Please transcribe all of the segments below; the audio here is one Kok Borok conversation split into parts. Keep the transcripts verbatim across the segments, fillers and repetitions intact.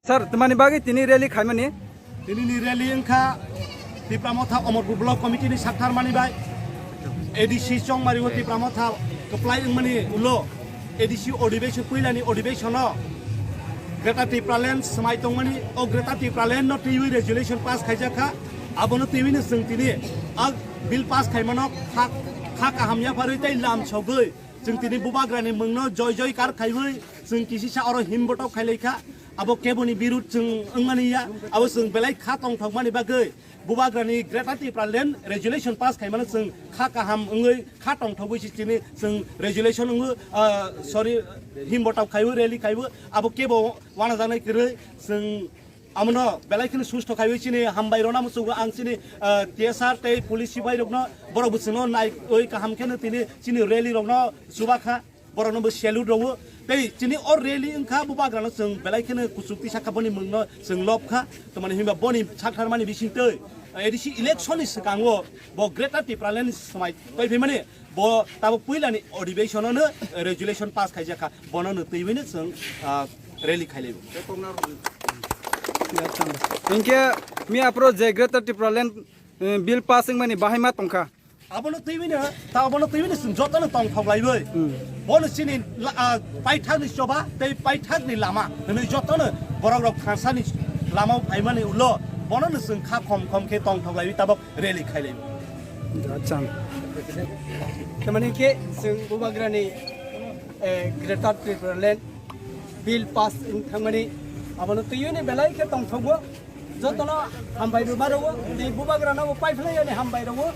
Sir, twmani bagwi tini rally khaimani? Tinini rally wngkha Tipra Motha Omorpur Block Committee ni sakthar mani bai A D C Chongmari o Tipra Motha kwplai wngmani ulo A D C odhibeshon, puilani odhibeshon o Greater Tipraland swmai tongmani, o Greater Tipraland no twiwi resolution pass khaijak kha. Abono twiwi no chwng tini a bill pass khaimano kha, kha kaham yapharwi tei lam sogwi chwng tini Bubagrani mungno joy joy kar khaiwi chwng kisisa oro himbotok khailai kha. Abo keboni birud chwng wngmani ya, abo chwng belai kha tongthokmani bagwi Bubagrani Greater Tipraland resolution pass khaimano chwng kha kaham wngwi kha tongthogwi si chini chwng resolution wngwi, ah, sorry, himbotok khaiwi rally khaiwi abo kebo wanajaknai kwrwi chwng amono belai kheno susto khaiwi chini hambai rwna muchungo ang chini, ah, T S R tei police sipai rokno borok bo chwngno naiwi kaham kheno tini chini rally rokno chuba kha. Borokno bo salute rwo. Tei chini o rally wngkha Bubagrano chwng belai kheno kuchuk tisa kha, boni mungno chwng lob kha. Tamani hinba boni sakthar mani bisingtwi A D C election ni swkango bo Greater Tipraland ni swmai twi phaimani bo tabuk puilani odhibeshon no resolution pass khaijak kha. Bono no twiwi no chwng, ah, rally khailaibo. Hinkhe miya pro je Greater Tipraland, eh, bill pass wngmani bahai ma tongkha. Abono twiwi no, ta abono twiwi no chwng jotono tongthok laiwi. Hmm. Bono chini la-, ah, paithakni choba tei paithakni lama hwnwi jotono borok rok thansani lama phaimani ulo bono no chwng kha khom khom khe tongthok laiwi tabok rally khailaiwi. Acha. Tamani khe chwng Bubagrani, eh, Greater Tipraland bill pass wng thangmani abono twiwi ni belai khe tongthokgo. Jotono hambai rwma rwo, tei Bubagrano bo paiphlai yani hambai rwo,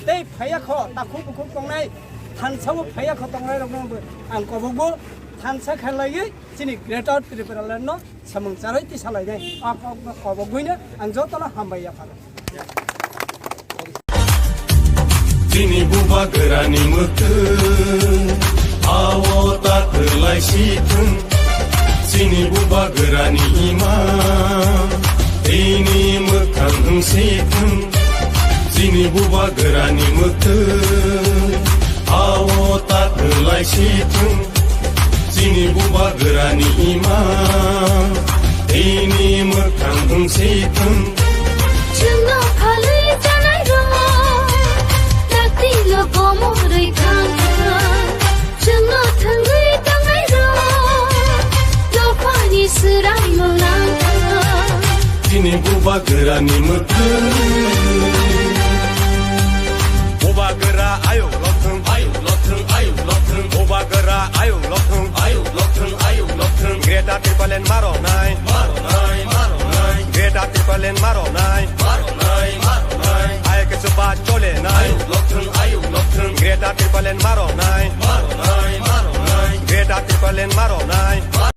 tei phaiya kho takhuk bukhuk tongnai, thansa bo phaiya kho tongnai rokno bo ang kobokbo thansa khalaiwi chini Greater Tipraland no samung charwi tisa lainai. A kok no kobogwino ang jotono hambai yapharo. Chini Bubagrani mwkhwtwng ao ta kwlai si thung. Chini Bubagrani ima tini mwkhang wng si thung. Chini Bubagrani mwkhwtwng ao ta kwlai si thung. Chini Bubagrani ima tini mwkhang wng si thung. Chwngno phalwi chanairok, taktilo komorwi thangkha. Chwngno thwngwi tongnairok, dophani swraimung nangkha. Chini Bubagrani mwkhwtwng. Bubagra ayuk lokthwng, ayuk lokthwng, ayuk lokthwng. Bubagra ayuk lokthwng, ayuk lokthwng, ayuk lokthwng. Greater Tipraland maronai, maronai, maronai. Greater Tipraland maronai, maronai, maronai. Ayuk kesu ba chole nai. Ayuk lokthwng, ayuk lokthwng. Greater Tipraland maronai.